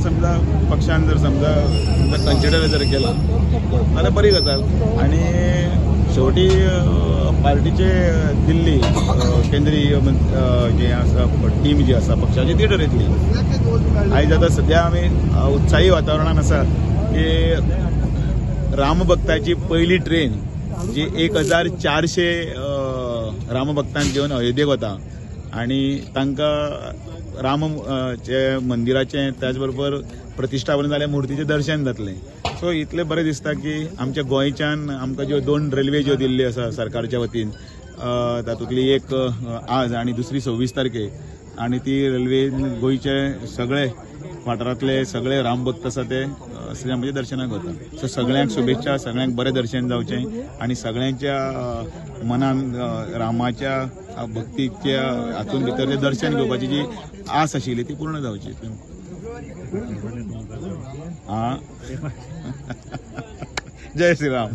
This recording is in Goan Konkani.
समजा पक्षान जर समजा कन्सिडर जर केला जाल्यार बरी गजाल. आनी शेवटी पार्टीचे दिल्ली केंद्रीय जे आसा टीम जी आसा पक्षाची ती ठरयतली. आयज आतां सद्या आमी उत्साही वातावरणान आसा की रामभक्ताची पयली ट्रेन जी 1400 रामभक्तांक घेवन अयोध्येक वता आनी तांकां राम मंदिराचें त्याच बरोबर प्रतिश्ठापन जाल्या मुर्तीचें दर्शन जातलें. सो इतलें बरें दिसता की आमच्या गोंयच्यान आमकां ज्यो 2 रेल्वे ज्यो दिल्ल्यो आसा सरकारच्या वतीन, तातूंतली एक आज आनी दुसरी 26 तारखेक, आनी ती रेल्वे गोंयचे सगळे वाठारांतले सगळे रामभक्त आसा ते श्रीरामाच्या दर्शनाक वता. सो सगळ्यांक शुभेच्छा, सगळ्यांक बरें दर्शन जावचें आनी सगळ्यांच्या मनान रामाच्या भक्तीच्या हातून भितर तें दर्शन घेवपाची जी आस आशिल्ली ती पूर्ण जावची. हां, जय श्रीराम.